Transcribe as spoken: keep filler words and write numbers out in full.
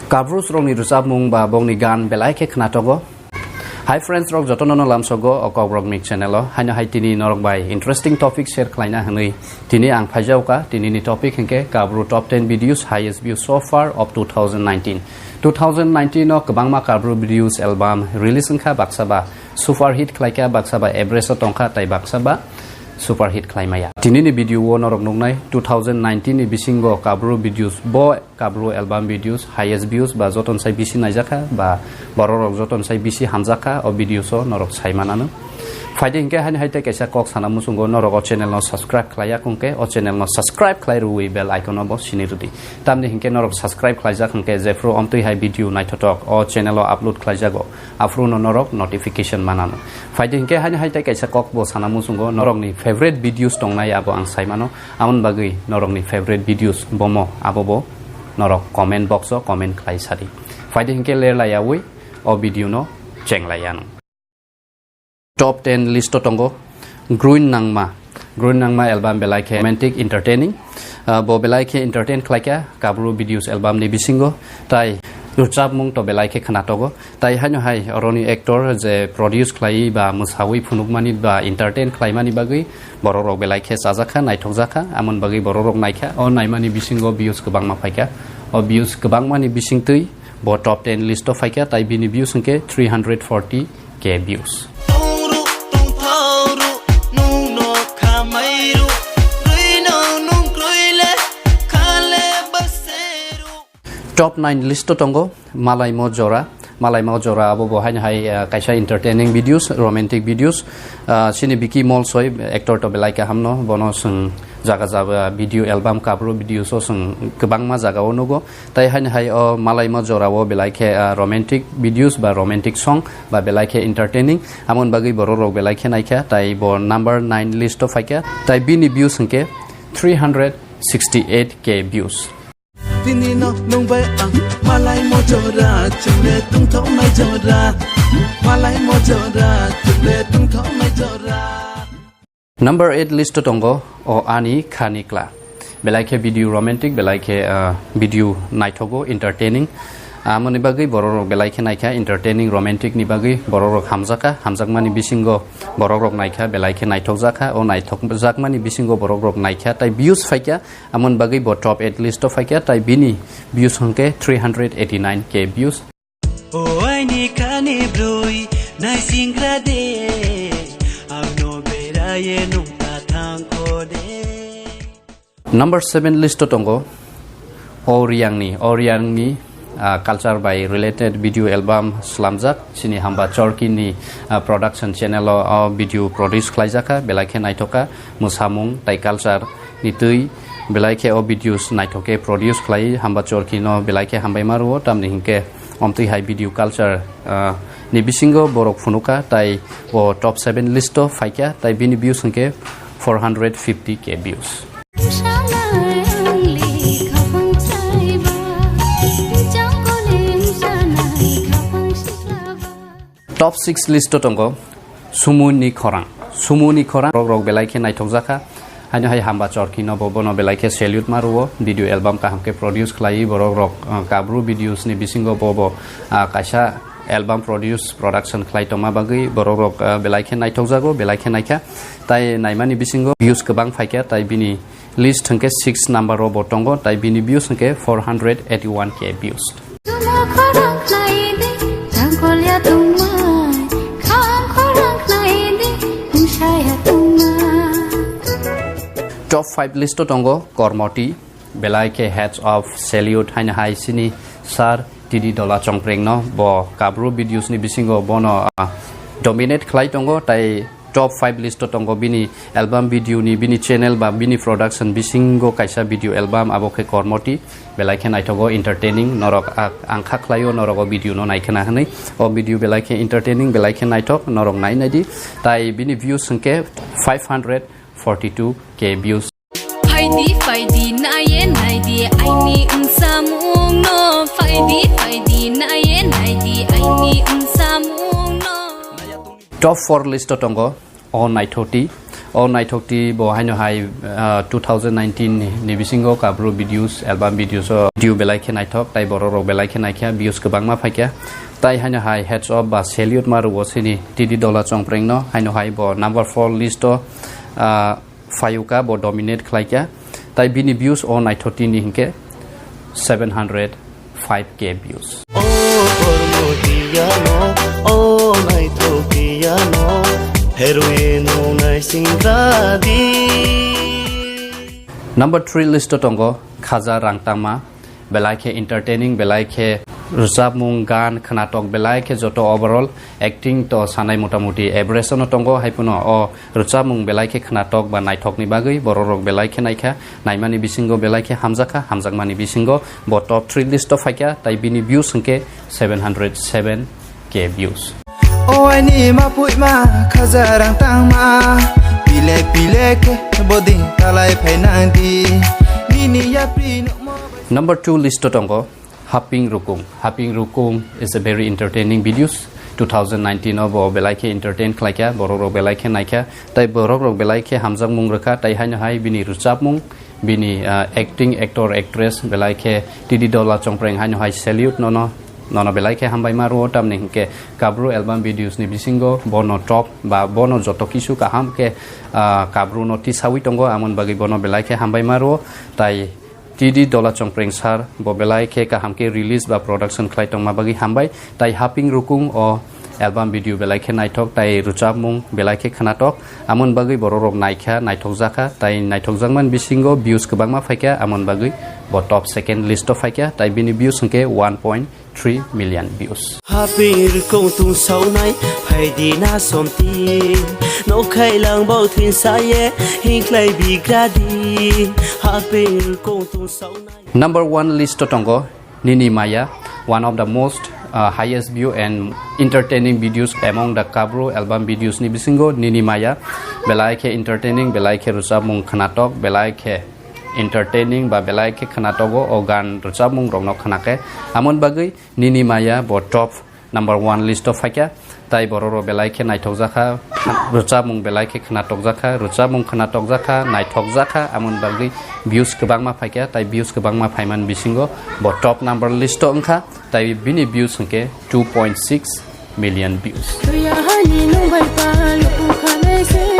Kabru srokni rwchapmung ba bongni gan belai khe khnatogo. Hi friends rok jotono no lamsogo o Kokborok Mix channel o. Haino hai tini norok bai interesting topic share khlaina hwnwi tini ang phaijaoka. Tini ni topic hinkhe Kabru top ten videos highest views so far of two thousand nineteen. Two thousand nineteen o kwbangma Kabru videos album release wngkha, baksa ba super hit khlaikha, baksa ba average o tongkha, tai baksa ba super hit khlaimaya. Tini ni video o norok nuknai two thousand nineteen ni bisingo Kabru videos bo Kabru album videos highest views ba joton sai bisi naijakha ba borok rok joton sai bisi hamjakha o videos o norok sai manano. Phaidi hinkhe haini hai tei kaisa kok sana muchungo norok o channel no subscribe khlaiya kungkhe o channel no subscribe khlai rwui bell icon o bo sini rwdi. Tamni hinkhe norok subscribe khlaijak hinkhe jephru omtwi hai video naithotok o channel o upload khlaijago aphuru no norok notification manano. Phaidi hinkhe haini hai tei kaisa kok bo sana muchungo norok ni favorite videos tongnai abo ang sai mano. Amoni bagwi norokni favorite videos bomo abo bo norok comment box o comment khlai sadi. Phaidi hinkhe ler laiyaui o video no cheng laiya nung. Top ten list o tongo Growing Nangma. Growing Nangma album belai khe romantic entertaining. Ah, bo belai khe entertain khlaikha Kabru videos album ni bisingo. Tai rwchapmung to belai khe khnatogo. Tai haino hai oroni actor je produce khlai ba mwsawi phunukmani ba entertain khlaimani bagwi borok rok belai khe chajakha, naithokjakha, amoni bagwi borok rok naikha. O naimani bisingo views kwbangma phaikha. O views kwbangmani bisingtwi bo top ten list o phaikha, tai bini views hinkhe three hundred forty K views. Top nine list o tongo Malaimo Jora. Malaimo Jora abo bo haino hai, ah, kaisa entertaining videos, romantic videos. Ah, chini Vicky Molsoi actor to belai kaham no, bono chwng jaga jaga video album Kabru videos o chwng kwbangma jaga o nugo. Tai haino hai o Malaimo Jora o belai khe, ah, romantic videos ba romantic song ba belai khe entertaining. Amoni bagwi borok rok belai khe naikha, tai bo number nine list o phaikha. Tai bini views hinkhe three hundred sixty eight K views. Tini no nung bai ang malai mojora, chwng le tungthok nai jora. Malai mojora, chwng le tungthok nai jora. Number eight list o tongo O Ani Khani Kla. Belai khe video romantic, belai khe, ah, video naithogo, entertaining. Amoni bagwi borok rok belai khe naikha, entertaining, romantic ni bagwi borok rok hamjakha, hamjakmani bisingo borok rok naikha, belai khe naithokjakha, o naithokjakmani bisingo borok rok naikha, tai views phaikha. Amoni bagwi bo top eight list o phaikha, tai bini views hwnkhe three hundred eighty nine K views. O aini kani broi, naisingra de, ang no beraye nung ta thangkho de. Number seven list o tongo O Riangni, O Riangni, ah, culture by related video album slamjak, chini Hamba Chorkini, ah, production channel o, o video produce khlaijakha, belai khe naithokha, mwsamung tai culture ni twi belai khe o videos naithok khe produce khlai Hamba Chorki no belai khe hambai ma rwo, tamni hinkhe omtwi hai video culture, ah, ni bisingo borok phunukha, tai bo top seven list o phaikha, tai bini views hinkhe four hundred fifty K views. Top six list o tongo Sumuni Khorang. Sumuni Khorang rok rok belai khe naithokjakha. Haino hai Hamba Chorki no bo bono belai khe salute ma rwo. Video album kaham khe produce khlai borok rok, ah, Kabru videos ni bisingo bo bo, ah, kaisa album produce production khlai tongma bagwi borok rok, ah, belai khe naithokjago, belai khe naikha. Tai naimani bisingo views kwbang phaikha, tai bini list hwnkhe six number o bo tongo, tai bini views hwnkhe four hundred eighty one K views. Top five list o tongo Kormoti, belai khe hats off, salute haino hai chini sir T D Dola Chongpreng no, bo Kabru videos ni bisingo bono, ah, dominate khlai tongo, tai top five list o tongo bini album video ni, bini channel ba bini production bisingo kaisa video album, abo khe Kormoti, belai khe naithogo, entertaining, norok a-, ang kha khlaio norok o video no naikhna hwnwi. O video belai khe entertaining, belai khe naithok, norok nai naidi. Tai bini views hwnkhe five hundred forty two K views. Phaidi, phaidi, naiye, naidi, aini wngsamung no. Phaidi, phaidi, naiye, naidi, aini wngsamung no. Top four list o tongo O Naithoti. O naithok ti bo haino hai, ah, two thousand nineteen ni, ni bisingo kabru videos, album videos o video belai khe naithok, tai borok rok belai khe naikha, views kwbangma phaikha. Tai haino hai hats off ba salute ma rwo sini T D Dola Chongpreng no, haino hai bo number four list o, ah, phayuka bo dominate khlaikha. Tai bini views o naithok ti ni hinkhe seven hundred five K views. O kormo tiyano, o naithok tiyano, heroine no naising radi. Number three list o tongo Khaja Rangtama, belai khe entertaining, belai khe rwchapmung, gan, khwnatok, belai khe joto overall acting to sanai motamuti average no tongo, hai phano o rwchapmung belai khe khwnatok ba naithokni bagwi borok rok belai khe naikha, naimani bisingo belai khe hamjakha, hamjakmani bisingo bo top three list o phaikha, tai bini views hwnkhe seven hundred seven K views. O aini ma puima khaja rang tangma, pile pile khe bodi talai phai nangdi, nini yapri no mo. Number two list o tongo Haping Rukung. Haping Rukung is a very entertaining videos. Two thousand nineteen o bo belai khe entertain khlaikha, borok rok belai khe naikha, tai borok rok belai khe hamjakmung rwkha, tai haino hai bini rwchapmung, bini, ah, acting, actor, actress belai khe T D Dola Chongpreng haino hai salute nono, nono belai khe hambai ma rwo, tamni hinkhe kabru album videos ni bisingo bono top ba bono joto kisu kaham khe, ah, kabru no tisawi tongo, amoni bagwi bono belai khe hambai ma rwo, tai T D Dola Chongpreng sir bo belai khe kaham khe release ba production khlai tongma bagwi hambai, tai Haping Rukung o album video belai khe naithok, tai rwchapmung belai khe khwnatok, amoni bagwi borok rok naikha, naithokjakha, tai naithokjakmani bisingo views kwbangma phaikha, amoni bagwi bo top second list o phaikha, tai bini views hwnkhe one point three million views. Hapir kong tung saunai, phaidi na somti. Nokhai lang bau thin saye, hinklai bigradi. Hapir kong tung saunai. Number one list o tongo Nini Maya, one of the most, uh, highest view and entertaining videos among the Kabru album videos ni bisingo Nini Maya. Belai khe entertaining, belai khe rwchapmung khwnatok, belai khe entertaining ba belai khe khwnatogo o gan rwchapmung rokno khwnakhe. Amoni bagwi Nini Maya bo top number one list o phaikha, tai borok rok belai khe naithokjakha, rwchapmung belai khe khwnatokjakha, rwchapmung khwnatokjakha, naithokjakha, amoni bagwi views kwbangma phaikha, tai views kwbangma phaimani bisingo bo top number list o wngkha, tai bini views hwnkhe two point six million views. Tuya hani nung bai pa luku khanai se.